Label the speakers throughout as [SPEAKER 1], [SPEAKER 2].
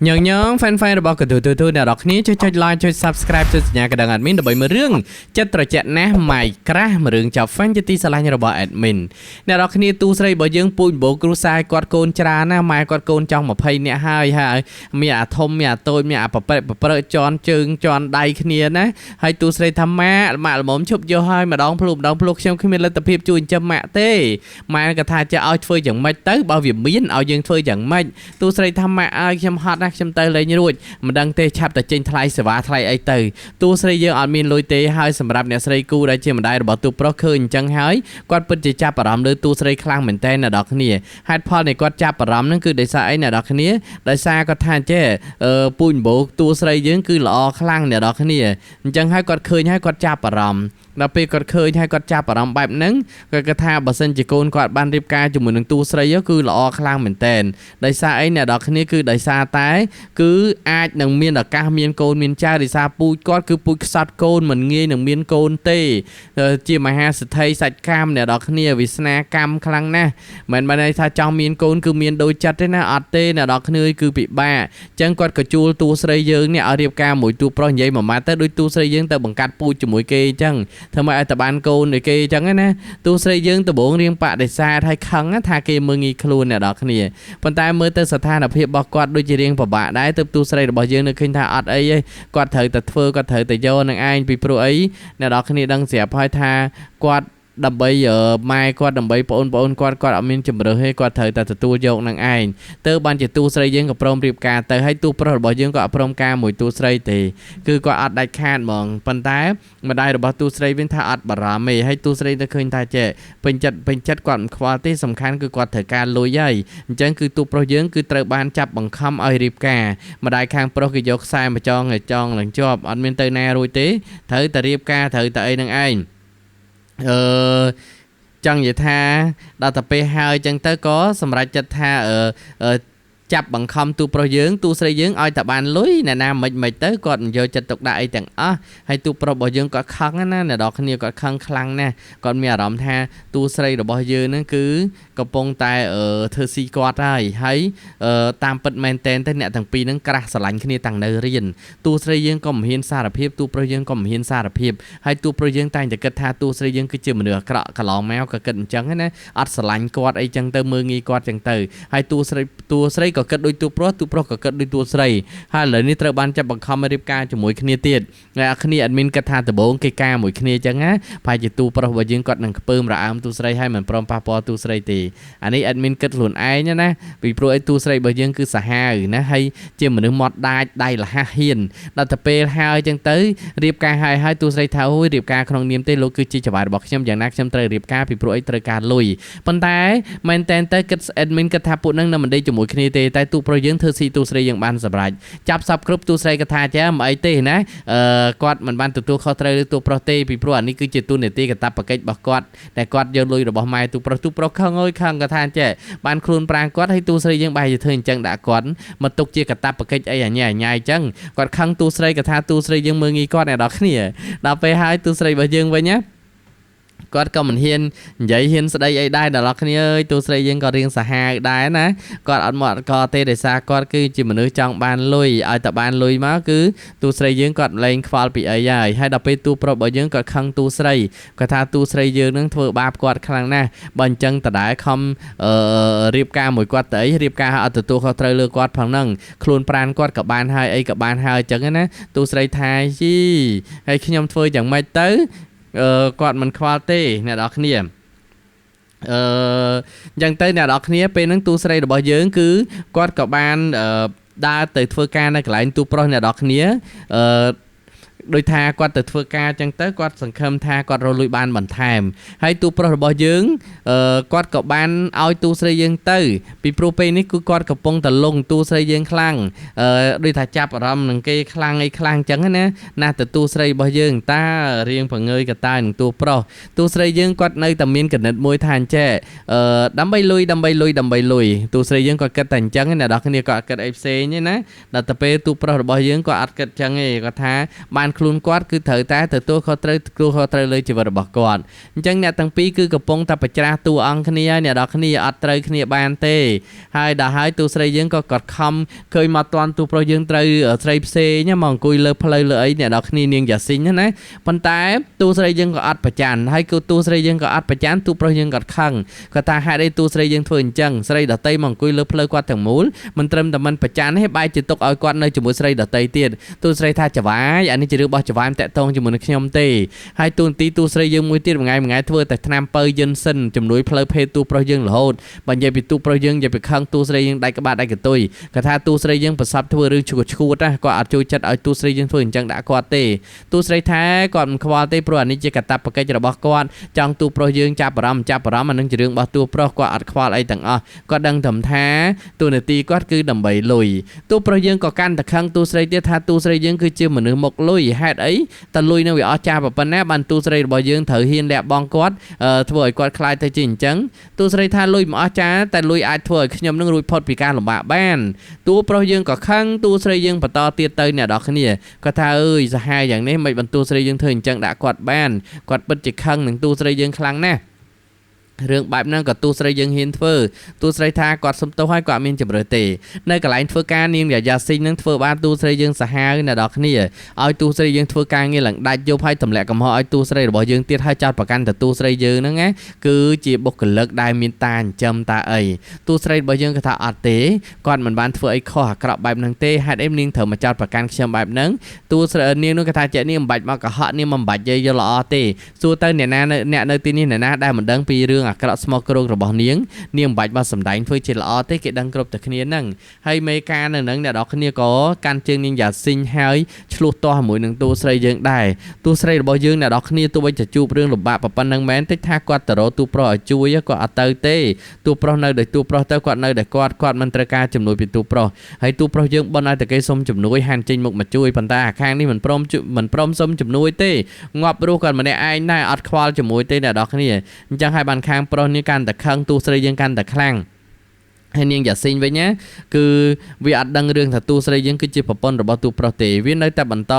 [SPEAKER 1] ញងញង fan fan របស់កទូទូទូអ្នកនរគ្នាជួយចុច like ចុច subscribe ចុចសញ្ញាកណ្ដឹង admin ដើម្បីមើលរឿងចិត្តត្រជាក់ណាស់ My Crush មួយរឿងចាប់ fan ជាទីស្រឡាញ់របស់ admin អ្នកនរគ្នាទូស្រីរបស់យើងពូជបោគ្រូសាយគាត់កូនច្រើនណាស់ម៉ែគាត់កូនចង់20នាក់ហើយហើយមានអាធំមានអាតូចមានអាប្រប្រប្រជន់ជើងជន់ដៃគ្នាណាហើយទូស្រីថាម៉ាក់ម៉ាក់ល្មមឈប់យកហើយម្ដងភ្លុម្ដងភ្លុខ្ញុំគ្មានលទ្ធភាពជួយចិញ្ចឹមម៉ាក់ទេម៉ែក៏ថាចេះឲ្យធ្វើយ៉ាងម៉េចទៅបើវាមានឲ្យយើងធ្វើយ៉ាងម៉េច ទូស្រីថាម៉ាក់ឲ្យខ្ញុំហត់ណាស់ខ្ញុំទៅលេងរួចមិនដឹងទេឆាប់តែចេញថ្លៃសេវាថ្លៃអីទៅទូស្រីយើងអត់មានលុយទេហើយសម្រាប់អ្នកស្រីគូដែលជាម្ដាយរបស់ទូប្រុសឃើញអញ្ចឹងហើយគាត់ពិតជាចាប់អារម្មណ៍លើទូស្រីខ្លាំងមែនតើអ្នកនរគ្នាហេតុផលនៃគាត់ចាប់អារម្មណ៍ហ្នឹងគឺដោយសារអីអ្នកនរគ្នាដោយសារគាត់ថាចេះអឺពូជម្បោទូស្រីយើងគឺល្អខ្លាំងអ្នកនរគ្នាអញ្ចឹងហើយគាត់ឃើញហើយគាត់ចាប់អារម្មណ៍ដល់ពេលគាត់ឃើញហើយគាត់ចាប់អារម្មណ៍បែបហ្នឹងគាត់គិតថាបើសិនជាកូនគាត់បានរៀបការជាមួយនឹងទូស្រីគឺល្អខ្លាំងមែនតើ ដោយសារអីអ្នកនរគ្នាគឺដោយសារតែ គឺអាចនឹងមានឱកាសមានកូនមានចៅដោយសារពូជគាត់គឺពូជខ្សត់កូនមិនងាយនឹងមានកូនទេជាមហាសេដ្ឋីសាច់កម្មអ្នកនរគ្នាវាសនាកម្មខ្លាំងណាស់មិនបានន័យថាចង់មានកូនគឺមានដូចចិត្តទេណាអត់ទេអ្នកនរគ្នាគឺពិបាកអញ្ចឹងគាត់ក៏ជួលតួស្រីយើងនេះឲ្យរៀបការមួយតួប្រុសនិយាយមួយម៉ាត់ទៅដូចតួស្រីយើងទៅបង្កាត់ពូជជាមួយគេអញ្ចឹងធ្វើម៉េចឲ្យតែបានកូនដូចគេអញ្ចឹងណាតួស្រីយើងដំបងរៀងបដិសេធឲ្យខឹងថាគេមើងងាយខ្លួនអ្នកនរគ្នាប៉ុន្តែមើលទៅស្ថានភាពរបស់គាត់ដូចជារៀងពិបាកដែរទើបទូស្រីរបស់យើងនៅឃើញថាអត់អីទេគាត់ត្រូវតែធ្វើគាត់ត្រូវតែយកនឹងឯងពីព្រោះអីអ្នកនរគ្នាដឹងស្រាប់ហើយថាគាត់ដើម្បីម៉ែគាត់ដើម្បីប្អូនប្អូនគាត់គាត់អត់មានជំរឿសទេគាត់ត្រូវតែទទួលយកនឹងឯងទៅបានជាទូស្រីយើងក៏ព្រមរៀបការទៅហើយទូប្រុសរបស់យើងក៏អត់ព្រមការមួយទូស្រីទេគឺគាត់អត់ដាច់ខាតហ្មងប៉ុន្តែម្ដាយរបស់ទូស្រីវិញថាអត់បារម្ភទេហើយទូស្រីទៅឃើញថាចេះពេញចិត្តពេញចិត្តគាត់មិនខ្វល់ទេសំខាន់គឺគាត់ត្រូវការលុយហើយអញ្ចឹងគឺទូប្រុសយើងគឺត្រូវបានចាប់បង្ខំឲ្យរៀបការម្ដាយខាងប្រុសគេយកខ្សែមកចងឲ្យចងឡើងជាប់អត់មានទៅណារួចទេត្រូវតែរៀបការត្រូវតែអីនឹងឯងអឺចង់និយាយថាដល់ទៅពេលហើយអញ្ចឹងទៅក៏សម្រេចចិត្តថាអឺចាប់បង្ខំទូប្រុសយើងទូស្រីយើងឲ្យតែបានលុយអ្នកណាមិនមិនទៅគាត់មិនយកចិត្តទុកដាក់អីទាំងអស់ហើយទូប្រុសរបស់យើងគាត់ខឹងណាអ្នកនរគ្នាគាត់ខឹងខ្លាំងណាស់គាត់មានអារម្មណ៍ថាទូស្រីរបស់យើងហ្នឹងគឺកំពុងតែធ្វើស៊ីគាត់ហើយហើយតាមពិតមែនតែនទៅអ្នកទាំងពីរហ្នឹងក្រាស់ស្រឡាញ់គ្នាតាំងនៅរៀនទូស្រីយើងក៏មិនហ៊ានសារភាពទូប្រុសយើងក៏មិនហ៊ានសារភាពហើយទូប្រុសយើងតែងតែគិតថាទូស្រីយើងគឺជាមនុស្សអាក្រក់កន្លងមកក៏គិតអញ្ចឹងណាអត់ស្រឡាញ់គាត់អីចឹងទៅមើងងាយគាត់ចឹងទៅហើយទូស្រីក៏គិតដូចទូប្រុសទូប្រុសក៏គិតដូចទូស្រីហើយឥឡូវនេះត្រូវបានចាប់បង្ខំឲ្យរៀបការជាមួយគ្នាទៀតអ្នកគ្នាអត់មានគិតថាដំបូងគេការមួយគ្នាចឹងណាប្រហែលជាទូប្រុសរបស់យើងគាត់នឹងខ្ពើមរអើមទូស្រីហើយមិនព្រមប៉ះពាល់ទូស្រីទេអានេះអត់មានគិតខ្លួនឯងណាពីព្រោះអីទូស្រីរបស់យើងគឺសាហាវណាហើយជាមនុស្សមាត់ដាចដៃលះហ៊ានដល់ទៅពេលហើយចឹងទៅរៀបការហើយហើយទូស្រីថាអូយរៀបការក្នុងនាមទេលោកគឺជាចៅហ្វាយរបស់ខ្ញុំយ៉ាងណាខ្ញុំត្រូវរៀបការពីព្រោះអីត្រូវការលុយប៉ុន្តែមែនតែនទៅគិត admin គិតថាពួកនឹងនៅមិនដេកជាមួយគ្នាទេតែទូប្រុសយើងធ្វើស៊ីទូស្រីយើងបានសម្រេចចាប់សពគ្រប់ទូស្រីក៏ថាចាមិនអីទេណាអឺគាត់មិនបានទទួលខុសត្រូវលើទូប្រុសទេពីព្រោះអានេះគឺជាទូនាទីកាតព្វកិច្ចរបស់គាត់តែគាត់យកលុយរបស់ម៉ែទូប្រុសទូប្រុសខឹងអើយខឹងក៏ថាចេះបានខ្លួនប្រាងគាត់ហើយទូស្រីយើងបែរជាធ្វើអញ្ចឹងដាក់គាត់មកទុកជាកាតព្វកិច្ចអីអញ្ញាអញ្ញាអញ្ចឹងគាត់ខឹងទូស្រីក៏ថាទូស្រីយើងមើងងាយគាត់អ្នកនរគ្នាដល់ពេលហើយទូស្រីរបស់យើងវិញណាគាត់ក៏មិនហ៊ាននិយាយហ៊ានស្ដីអីដែរដល់គ្នាអើយទូស្រីយើងក៏រៀងសាហាវដែរណាគាត់អត់មកអត់កទេដោយសារគាត់គឺជាមនុស្សចង់បានលុយឲ្យតែបានលុយមកគឺទូស្រីយើងគាត់លែងខ្វល់ពីអីហើយហើយដល់ពេលទូប្រុសរបស់យើងគាត់ខឹងទូស្រីគាត់ថាទូស្រីយើងនឹងធ្វើបាបគាត់ខ្លាំងណាស់បើអញ្ចឹងដដែលខំរៀបការមួយគាត់ទៅអីរៀបការឲ្យអត់ទទួលខុសត្រូវលើគាត់ផងហ្នឹងខ្លួនប្រានគាត់ក៏បានហើយអីក៏បានហើយអញ្ចឹងណាទូស្រីថាជីហើយខ្ញុំធ្វើយ៉ាងម៉េចទៅគាត់មិនខ្វល់ទេអ្នកនរគ្នាអឺអញ្ចឹងទៅអ្នកនរគ្នាពេលហ្នឹងទូស្រីរបស់យើងគឺគាត់ក៏បានដើរទៅធ្វើការនៅកន្លែងទូប្រុសអ្នកនរគ្នាអឺដោយថាគាត់ទៅធ្វើការចឹងទៅគាត់សង្ឃឹមថាគាត់រកលុយបានបន្ថែមហើយទូប្រុសរបស់យើងគាត់ក៏បានឲ្យទូស្រីយើងទៅពីព្រោះពេលនេះគឺគាត់កំពុងតែលងទូស្រីយើងខ្លាំងដោយថាចាប់អារម្មណ៍នឹងគេខ្លាំងអីខ្លាំងចឹងណាណាទៅទូស្រីរបស់យើងតារៀងប្រងើយកតានឹងទូប្រុសទូស្រីយើងគាត់នៅតែមានកណិតមួយថាអញ្ចេះដើម្បីលុយដើម្បីលុយដើម្បីលុយទូស្រីយើងគាត់គិតតែអញ្ចឹងអ្នកនរគ្នាគាត់អត់គិតអីផ្សេងទេណាដល់ទៅពេលទូប្រុសរបស់យើងគាត់អត់គិតចឹងទេគាត់ថាបាន ខ្លួនគាត់គឺត្រូវតែទទួលខុសត្រូវទទួលខុសត្រូវលើជីវិតរបស់គាត់អញ្ចឹងអ្នកទាំងពីរគឺកំពុងតែប្រច្រាស់តួអង្គគ្នាហើយអ្នកនរគ្នាអត់ត្រូវគ្នាបានទេហើយដល់ហើយតួស្រីយើងក៏គាត់ខំឃើញមកតាន់តួប្រុសយើងត្រូវស្រីផ្សេងមកអង្គុយលើផ្លូវលើអីអ្នកនរគ្នានាងយ៉ាស៊ីនណាប៉ុន្តែតួស្រីយើងក៏អត់ប្រច័នហើយគឺតួស្រីយើងក៏អត់ប្រច័នតួប្រុសយើងក៏ខឹងគាត់ថាហេតុអីតួស្រីយើងធ្វើអញ្ចឹងស្រីដតីមកអង្គុយលើផ្លូវគាត់ទាំងមូលមិនត្រឹមតែមិនប្រច័នទេបែរជាទុកឲ្យគាត់នៅជាមួយស្រីដតីទៀតតួស្រីថាចវាយអានេះជារឿងរបស់ចវាយមិនតាក់ទងជាមួយនឹងខ្ញុំទេហើយតួនាទីតួស្រីយើងមួយទៀតមួយថ្ងៃមួយថ្ងៃធ្វើតែថ្នាំពៅយិនសិនជំនួយផ្លូវភេទតួប្រុសយើងរហូតបើនិយាយពីតួប្រុសយើងនិយាយពីខឹងតួស្រីយើងដាច់ក្បាលដាច់កន្ទុយគាត់ថាតួស្រីយើងប្រសពធ្វើរឿងឈួតឈួតណាគាត់អត់ជួយចិត្តឲ្យតួស្រីយើងធ្វើអញ្ចឹងដាក់គាត់ទេតួស្រីថាគាត់មិនខ្វល់ទេព្រោះអានេះជាកាតព្វកិច្ចរបស់គាត់ចង់តួប្រុសយើងចាប់អារម្មណ៍ចាប់អារម្មណ៍អានឹងជារឿងរបស់តួប្រុសគាត់អត់ខ្វល់អីទាំងអស់គាត់ដឹងត្រឹមថាតួនាទីគាត់គឺដើម្បីលុយតួប្រុសយើងក៏កាន់តែខឹងតួស្រីទៀតថាតួស្រីយើងគឺជាមនុស្សមុខលុយហេតុអីតលុយនឹងវាអស់ចាស់ប៉ុណ្ណាបានតួស្រីរបស់យើងត្រូវហ៊ានលះបង់គាត់ធ្វើឲ្យគាត់ខ្លាចទៅជាអញ្ចឹងតួស្រីថាលុយមិនអស់ចាតែលុយអាចធ្វើឲ្យខ្ញុំនឹងរួចផុតពីការលំបាកបានតួប្រុសយើងក៏ខឹងតួស្រីយើងបន្តទៀតទៅអ្នកនរគ្នាគាត់ថាអើយសាហាវយ៉ាងនេះមិនបន្ទូស្រីយើងធ្វើអញ្ចឹងដាក់គាត់បានគាត់ពិតជាខឹងនឹងតួស្រីយើងខ្លាំងណាស់រឿងបែបហ្នឹងក៏ទូស្រីយើងហ៊ានធ្វើទូស្រីថាគាត់សុំទោសហើយគាត់មានជម្រើសទេនៅកន្លែងធ្វើការនាងយ៉ាស៊ីងនឹងធ្វើបានទូស្រីយើងសាហាវអ្នកនរគ្នាឲ្យទូស្រីយើងធ្វើការងារឡើងដាច់យប់ហើយទម្លាក់កំហុសឲ្យទូស្រីរបស់យើងទៀតហើយចោតប្រកាន់ទៅទូស្រីយើងហ្នឹងណាគឺជាបុគ្គលិកដែលមានតាចិញ្ចឹមតាអីទូស្រីរបស់យើងក៏ថាអត់ទេគាត់មិនបានធ្វើអីខុសអាក្រក់បែបហ្នឹងទេហេតុអីនាងត្រូវមកចោតប្រកាន់ខ្ញុំបែបហ្នឹងទូស្រីនាងនោះក៏ថាចេះនាងមិនបាច់មកកុហកនាងមិនបាច់និយាយយល់ល្អទេសួរទៅអ្នកណាអ្នកនៅទីនេះអ្នកណាដែលមិនដឹងពីរឿងអាក្រក់ស្មោះគ្រោងរបស់នាងនាងមិនបាច់មកសម្ដែងធ្វើជាល្អទេគេដឹងគ្រប់តែគ្នាហ្នឹងហើយមេការនៅហ្នឹងអ្នកនរគ្នាក៏កាន់ជើងនាងយ៉ាស៊ីងហើយឆ្លោះទាស់ជាមួយនឹងតួស្រីយើងដែរតួស្រីរបស់យើងអ្នកនរគ្នាទោះបីជាជួបរឿងលំបាកប៉ុណ្្នឹងមែនតិចថាគាត់ទៅរកតួប្រុសឲ្យជួយគាត់អត់ទៅទេតួប្រុសនៅដោយតួប្រុសទៅគាត់នៅតែគាត់គាត់មិនត្រូវការជំនួយពីតួប្រុសហើយតួប្រុសយើងបន់ឲ្យតែគេសុំជំនួយហានចេញមុខមកជួយប៉ុន្តែអាខាងនេះមិនព្រមសុំជំនួយទេងាប់រស់គាត់ម្នាក់ឯងដែរអត់ខ្វល់ជាមួយទេអ្នកនរគ្នាអញ្ចឹងហើយបានខាងប្រុសនេះកាន់តែខឹងតួស្រីយើងកាន់តែខ្លាំងហើយនាងយ៉ាស៊ីងវិញណាគឺវាអត់ដឹងរឿងថាតួស្រីយើងគឺជាប្រពន្ធរបស់តួប្រុសទេវានៅតែបន្ត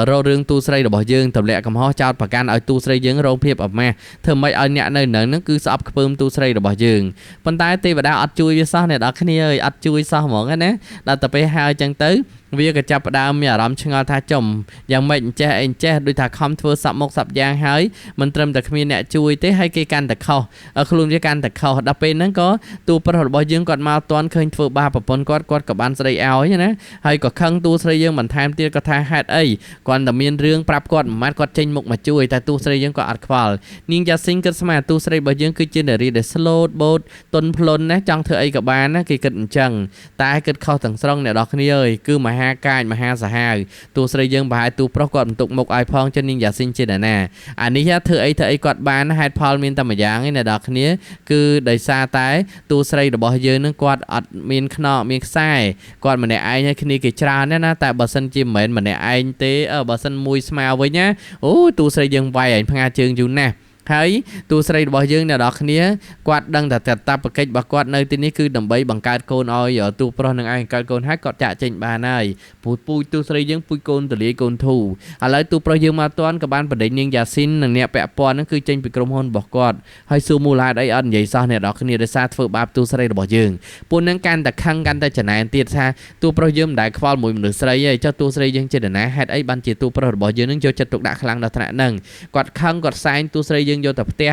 [SPEAKER 1] រករឿងតួស្រីរបស់យើងទម្លាក់កំហុសចោតប្រកាន់ឲ្យតួស្រីយើងរងភាពអាម៉ាស់ធ្វើម៉េចឲ្យអ្នកនៅនឹងហ្នឹងគឺស្អប់ខ្ពើមតួស្រីរបស់យើងប៉ុន្តែទេវតាអត់ជួយវាសោះអ្នកនរគ្នាអើយអត់ជួយសោះហ្មងណាដល់ទៅពេលហើយចឹងទៅវាក៏ចាប់ផ្ដើមមានអារម្មណ៍ឆ្ងល់ថាចំយ៉ាងម៉េចអញ្ចេះអីអញ្ចេះដូចថាខំធ្វើសັບមុខសັບយ៉ាងហើយមិនត្រឹមតែគ្មានអ្នកជួយទេហើយគេកាន់តែខុសខ្លួនវាកាន់តែខុសដល់ពេលហ្នឹងក៏តួប្រុសរបស់យើងគាត់មកតាន់ឃើញធ្វើបាបប្រពន្ធគាត់គាត់ក៏បានស្ដីឲ្យណាហើយក៏ខឹងតួស្រីយើងបន្ថែមទៀតក៏ថាហេតុអីគាត់តែមានរឿងប្រាប់គាត់មួយម៉ាត់គាត់ចេញមុខមកជួយតែតួស្រីយើងក៏អត់ខ្វល់នាងយ៉ាស៊ីងគិតស្មានតួស្រីរបស់យើងគឺជានារីដែល slow បូតទុនភ្លុនណាចង់ធ្វើអីក៏បានណាគេគិតអញ្ចឹងតែគិតខុសទាំងស្រុងអ្នកនរគ្នាអើយគឺមហាកាចមហាសាហាវតួស្រីយើងប្រហែលតួប្រុសគាត់បន្ទុកមុខឲ្យផងចិននាងយ៉ាស៊ីងជាអ្នកណាអានេះធ្វើអីធ្វើអីគាត់បានហេតុផលមានតែម្យ៉ាងឯអ្នកនរគ្នាគឺដោយសារតែតួស្រីរបស់យើងនឹងគាត់អត់មានខ្នងមានខ្សែគាត់ម្នាក់ឯងហើយគ្នាគេច្រើនណាស់ណាតែបើសិនជាមិនមែនម្នាក់ឯងទេបើសិនមួយស្មើវិញណាអូតួស្រីយើងវាយឯងផ្ងាជើងយូរណាស់ហើយតួស្រីរបស់យើងអ្នកនរគ្នាគាត់ដឹងតែកាតព្វកិច្ចរបស់គាត់នៅទីនេះគឺដើម្បីបង្កើតកូនឲ្យតួប្រុសនឹងឯងកើតកូនហើយគាត់ចាក់ចេញបានហើយពូជតួស្រីយើងពូជកូនទលាយកូនធូឥឡូវតួប្រុសយើងមកតាន់ក៏បានបដិញនាងយ៉ាស៊ីននិងអ្នកពាក់ព័ន្ធហ្នឹងគឺចេញពីក្រុមហ៊ុនរបស់គាត់ហើយសួរមូលហេតុអីអត់និយាយសោះអ្នកនរគ្នាដោយសារធ្វើបាបតួស្រីរបស់យើងពួកហ្នឹងកាន់តែខឹងកាន់តែចំណែនទៀតថាតួប្រុសយើងមិនដែលខ្វល់មួយមនុស្សស្រីទេចុះតួស្រីយើងជានរណាហេតុអីបានជាតួប្រុសរបស់យើងនឹងយកចិត្តទុកដាក់ខ្លាំងដល់ថ្នាក់ហ្នឹងគាត់ខឹងគាត់សែងតួស្រីយើងយកទៅផ្ទះ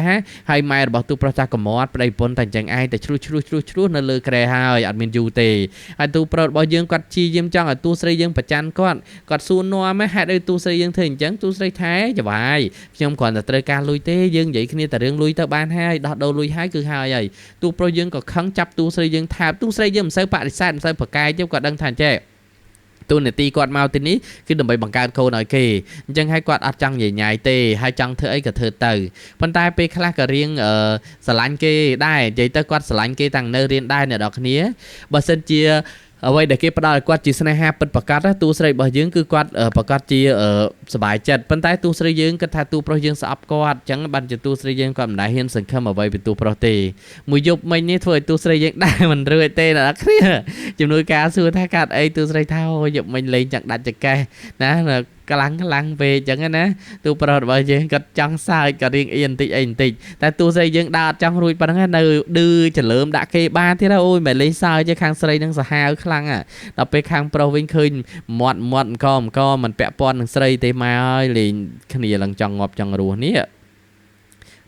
[SPEAKER 1] ហើយម៉ែរបស់ទូប្រុសចាស់កំត់ប្តីប្រពន្ធតែអញ្ចឹងឯងតែឆ្លោះឆ្លោះឆ្លោះឆ្លោះនៅលើក្រែហើយអត់មានយូរទេហើយទូប្រុសរបស់យើងគាត់ជាយាមចង់ឲ្យទូស្រីយើងប្រច័នគាត់គាត់សួរនាំហេតុអីទូស្រីយើងធ្វើអញ្ចឹងទូស្រីថែចវាយខ្ញុំគ្រាន់តែត្រូវការលុយទេយើងនិយាយគ្នាតែរឿងលុយទៅបានហើយដោះដូរលុយហើយគឺហើយហើយទូប្រុសយើងក៏ខឹងចាប់ទូស្រីយើងថែបទូស្រីយើងមិនសូវបដិសេធមិនសូវប្រកែកទេគាត់ដឹងថាចេះតួនាទីគាត់មកទីនេះគឺដើម្បីបង្កើតកូនឲ្យគេអញ្ចឹងហើយគាត់អត់ចង់និយាយញ៉ៃទេហើយចង់ធ្វើអីក៏ធ្វើទៅប៉ុន្តែពេលខ្លះក៏រៀងស្រឡាញ់គេដែរនិយាយទៅគាត់ស្រឡាញ់គេតាំងនៅរៀនដែរអ្នកនរគ្នាបើសិនជាអ្វីដែលគេផ្ដល់ឲ្យគាត់ជាស្នេហាពិតប្រាកដតួស្រីរបស់យើងគឺគាត់ប្រាកដជាសប្បាយចិត្តប៉ុន្តែតួស្រីយើងគិតថាតួប្រុសយើងស្អប់គាត់អញ្ចឹងបានជាតួស្រីយើងគាត់មិនដែលហ៊ានសង្ឃឹមអ្វីពីតួប្រុសទេមួយយប់មិញនេះធ្វើឲ្យតួស្រីយើងដែរមិនរួចទេអ្នកគ្នាជំនួយការសួរថាកាត់អីតួស្រីថាអូយប់មិញលេងចង់ដាច់ចកេះណា ខ្លាំងខ្លាំងពេកចឹងណា។ ទូប្រុសរបស់យើងគាត់ចង់សើច ក៏រៀងអៀនបន្តិចអីបន្តិច តែទូស្រីយើងដើរអត់ចង់រួចប៉ុណ្ណឹង នៅឌឺចលើមដាក់គេបានទៀត។ អូយ មិនលេងសើចទេ ខាងស្រីនឹងសាហាវខ្លាំង។ ដល់ពេលខាងប្រុសវិញ ឃើញមាត់មាត់អង្គអង្គមិនពាក់ព័ន្ធនឹងស្រីទេ មកហើយលេងគ្នាឡើងចង់ងាប់ចង់រស់នេះ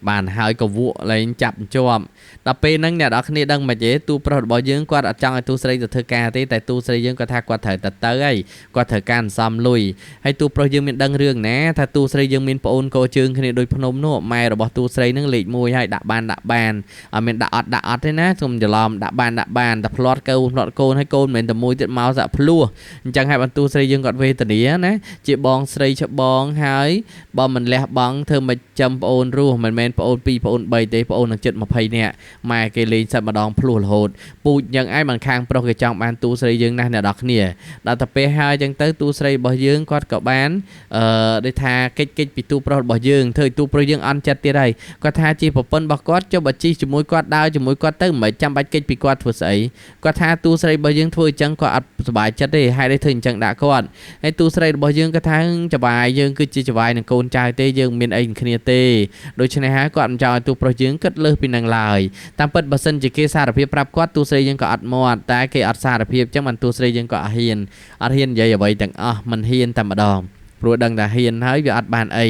[SPEAKER 1] បានហើយ ក៏វក់លែងចាប់ជាប់។ ដល់ពេលហ្នឹង អ្នកនរគ្នាដឹងមិនទេ ទូប្រុសរបស់យើងគាត់អត់ចង់ឲ្យទូស្រីទៅធ្វើការទេ តែទូស្រីយើងគាត់ថាគាត់ត្រូវតែទៅហើយ គាត់ត្រូវការអន្សំលុយហើយ។ ទូប្រុសយើងមានដឹងរឿងណាថាទូស្រីយើងមានប្អូនកោជើងគ្នាដូចភ្នំនោះ ម៉ែរបស់ទូស្រីហ្នឹងលេខ1ហើយ ដាក់បានដាក់បាន អត់មានដាក់អត់ដាក់អត់ទេណា សូមច្រឡំ ដាក់បានដាក់បាន តែផ្្លាត់កូនផ្្លាត់កូន ហើយកូនមិនមែនតែមួយទៀត មកសាក់ភ្លោះ។ អញ្ចឹងហើយបានទូស្រីយើងគាត់វេទនាណា ជាបងស្រីច្បងហើយ បើមិនលះបង់ធ្វើមិនចាំប្អូនរស់ មិនមែនប្អូន2ប្អូន3ទេ ប្អូននឹងចិត្ត20នាក់ ម៉ែគេលេងសិតម្ដងភ្លោះរហូតពូជយ៉ាងឯង បានខាងប្រុសគេចង់បានទូស្រីយើងណាស់អ្នកនរគ្នា។ ដល់តែពេលហើយអញ្ចឹងទៅ ទូស្រីរបស់យើងគាត់ក៏បានអឺដូចថាកិច្ចកិច្ចពីទូប្រុសរបស់យើង ធ្វើឲ្យទូប្រុសយើងអន់ចិត្តទៀតហើយ។ គាត់ថាជាប្រពន្ធរបស់គាត់ ចុះបើជីជាមួយគាត់ដើរជាមួយគាត់ទៅ មិនចាំបាច់កិច្ចពីគាត់ធ្វើស្អី។ គាត់ថាទូស្រីរបស់យើងធ្វើអញ្ចឹងគាត់អត់សប្បាយចិត្តទេ ហេតុអីធ្វើអញ្ចឹងដាក់គាត់។ ហើយទូស្រីរបស់យើងគាត់ថាចបាយយើងគឺជាចបាយនឹងកូនចៅទេ យើងមានអីគ្នាទេ ដូច្នេះហើយគាត់មិនចង់ឲ្យទូប្រុសយើងគិតលើសពីនឹងឡើយ។ តាមពិតបើសិនជាគេសារភាពប្រាប់គាត់ ទូស្រីយើងក៏អត់មាត់ តែគេអត់សារភាព អញ្ចឹងបានទូស្រីយើងក៏អត់ហ៊ាន អត់ហ៊ាននិយាយអ្វីទាំងអស់ មិនហ៊ានតែម្ដង ព្រោះដឹងថាហ៊ានហើយវាអត់បានអី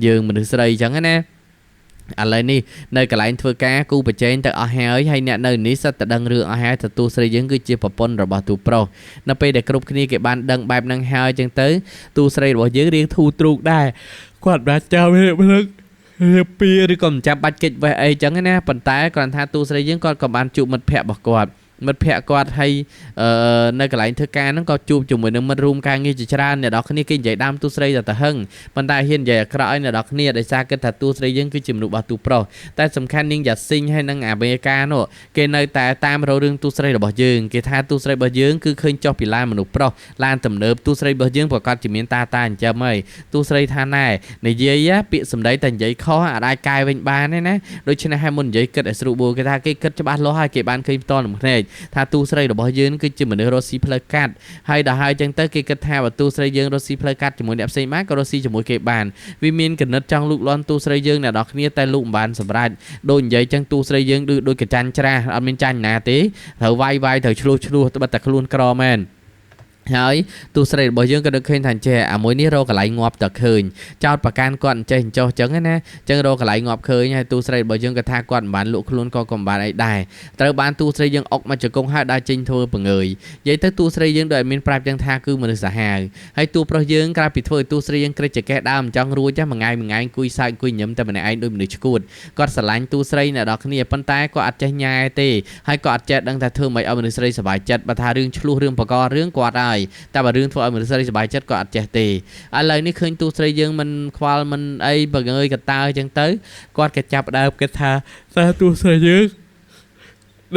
[SPEAKER 1] យើងមនុស្សស្រីអញ្ចឹងណា។ ឥឡូវនេះនៅកន្លែងធ្វើការគូប្រជែងទៅអស់ហើយ ហើយអ្នកនៅនេះសិតតែដឹងរឿងអស់ហើយ ថាទូស្រីយើងគឺជាប្រពន្ធរបស់ទូប្រុស។ នៅពេលដែលគ្រប់គ្នាគេបានដឹងបែបហ្នឹងហើយអញ្ចឹងទៅ ទូស្រីរបស់យើងរៀងធូរទ្រូងដែរ គាត់បានចាំរៀបរៀបពីឬក៏មិនចាំបាច់កិច្ចវេះអីចឹងណា ប៉ុន្តែគ្រាន់ថាទូស្រីយើងគាត់ក៏បានជួបមិត្តភ័ក្តិរបស់គាត់ មិត្តភ័ក្តិគាត់ ហើយនៅកន្លែងធ្វើការហ្នឹងក៏ជួបជាមួយនឹងមិត្តរួមការងារជាច្រើនអ្នកនរគ្នា គេនិយាយដើមទូស្រីតែទៅហឹង ប៉ុន្តែហ៊ាននិយាយអាក្រក់ឲ្យអ្នកនរគ្នា ដោយសារគិតថាទូស្រីយើងគឺជាមនុស្សរបស់ទូប្រុស។ តែសំខាន់នាងយ៉ាស៊ីងហើយនឹងអាមេរិកានោះ គេនៅតែតាមរករឿងទូស្រីរបស់យើង។ គេថាទូស្រីរបស់យើងគឺឃើញចុះពីឡានមនុស្សប្រុស ឡានទំនើប ទូស្រីរបស់យើងប្រកាសជាមានតាតាចិញ្ចឹមហើយ។ ទូស្រីថាណែ និយាយពាក្យសម្ដីតែនិយាយខុសអាចកែវិញបានទេណា ដូច្នេះហើយមុននិយាយគិតឲ្យស្រួលបួល។ គេថាគេគិតច្បាស់លាស់ហើយ គេបានឃើញផ្ទាល់នឹងភ្នែកថាទូស្រីរបស់យើងគឺជាមនុស្សរស់ស៊ីផ្លូវកាត់ហើយ ដល់ហើយចឹងទៅគេគិតថាបើទូស្រីយើងរស់ស៊ីផ្លូវកាត់ជាមួយអ្នកផ្សេងបាន ក៏រស់ស៊ីជាមួយគេបាន។ វាមានកណិតចង់លូកលាន់ទូស្រីយើងអ្នកនរគ្នា តែលូកមិនបានសម្រេច ដូចនិយាយចឹង ទូស្រីយើងដូចដូចកចាញ់ច្រាស់ អត់មានចាញ់ណាទេ ត្រូវវាយវាយ ត្រូវឆ្លោះឆ្លោះ ត្បិតតែខ្លួនក្រមែន។ ហើយទូស្រីរបស់យើងក៏នឹកឃើញថាចេះអាមួយនេះរកកន្លែងងាប់តែឃើញ ចោតប្រកាន់គាត់អញ្ចេះអញ្ចោះចឹងណា ចឹងរកកន្លែងងាប់ឃើញហើយ។ ទូស្រីរបស់យើងក៏ថាគាត់មិនបានលក់ខ្លួនក៏ក៏មិនបានអីដែរ ត្រូវបានទូស្រីយើងអុកមកជង្គង់ហើយដើរចេញធ្វើបង្ើយ។ និយាយទៅទូស្រីយើងដូចមានប្រាប់ចឹងថាគឺមនុស្សសាហាវហើយ។ ទូប្រុសយើងក្រៅពីធ្វើឲ្យទូស្រីយើងក្រេចចកេះដើមចង់រួច មួយថ្ងៃមួយថ្ងៃអង្គុយសើចអង្គុយញឹមតែម្នាក់ឯងដូចមនុស្សឈួត។ គាត់ស្រឡាញ់ទូស្រីអ្នកនរគ្នា ប៉ុន្តែគាត់អត់ចេះញ៉ែទេ ហើយក៏អត់ចេះដឹងថាធ្វើម៉េចឲ្យមនុស្សស្រីសប្បាយចិត្ត។ បើថារឿងឆ្លោះរឿងបករឿងគាត់ហើយ តែបើរឿងធ្វើឲ្យមនុស្សស្រីសប្បាយចិត្តក៏អត់ចេះទេ។ ឥឡូវនេះឃើញទូស្រីយើងមិនខ្វល់មិនអី បង្ើយកតើចឹងទៅ គាត់ក៏ចាប់ដើមគិតថាតើទូស្រីយើង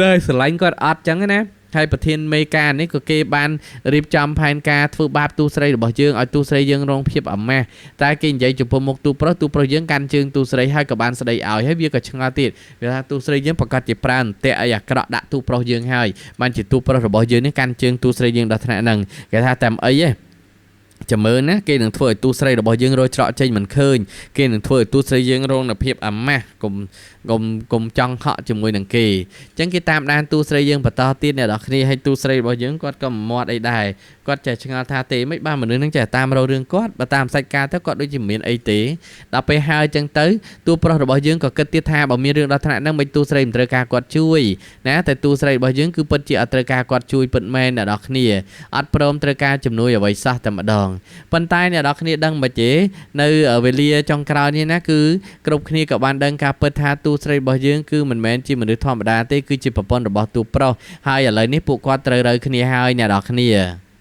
[SPEAKER 1] ដែលស្រឡាញ់គាត់អត់ចឹងណា។ ហើយប្រធានមេការនេះក៏គេបានរៀបចំផែនការធ្វើបាបទូស្រីរបស់យើង ឲ្យទូស្រីយើងរងភាពអាម៉ាស់ តែគេនិយាយចំពោះមុខទូប្រុស ទូប្រុសយើងកាន់ជើងទូស្រី ហើយក៏បានស្ដីឲ្យ ហើយវាក៏ឆ្ងល់ទៀត វាថាទូស្រីយើងប្រកាសជាប្រើអន្ទាក់អីអាក្រក់ដាក់ទូប្រុសយើង ហើយបានជាទូប្រុសរបស់យើងនេះកាន់ជើងទូស្រីយើងដល់ថ្នាក់ហ្នឹង។ គេថាតែអីទេចាំមើលណា គេនឹងធ្វើឲ្យទូស្រីរបស់យើងរយច្រកចេញមិនឃើញ គេនឹងធ្វើឲ្យទូស្រីយើងរងនូវភាពអាម៉ាស់ កុំកុំកុំចង់ហក់ជាមួយនឹងគេ។ អញ្ចឹងគេតាមដានទូស្រីយើងបន្តទៀតអ្នកនរគ្នា ហើយទូស្រីរបស់យើងគាត់ក៏មិនមាត់អីដែរ គាត់ចេះឆ្ងល់ថាទេមិនបានមនុស្សនឹងចេះតាមរករឿងគាត់ បើតាមសាច់ការទៅគាត់ដូចជាមិនមានអីទេ។ ដល់ពេលហើយអញ្ចឹងទៅ ទូប្រុសរបស់យើងក៏គិតទៀតថាបើមានរឿងដល់ថ្នាក់ហ្នឹង មិនទូស្រីមិនត្រូវការគាត់ជួយណា តែទូស្រីរបស់យើងគឺពិតជាអត់ត្រូវការគាត់ជួយពិតមែនអ្នកនរគ្នា អត់ព្រមត្រូវការជំនួយអ្វីសោះតែម្ដង។ ប៉ុន្តែអ្នកនរគ្នាដឹងមិនទេ នៅវេលាចុងក្រោយនេះណា គឺគ្រប់គ្នាក៏បានដឹងការពិតថាទូស្រីរបស់យើងគឺមិនមែនជាមនុស្សធម្មតាទេ គឺជាប្រពន្ធរបស់ទូប្រុស ហើយឥឡូវនេះពួកគាត់ត្រូវរើគ្នាហើយអ្នកនរគ្នា។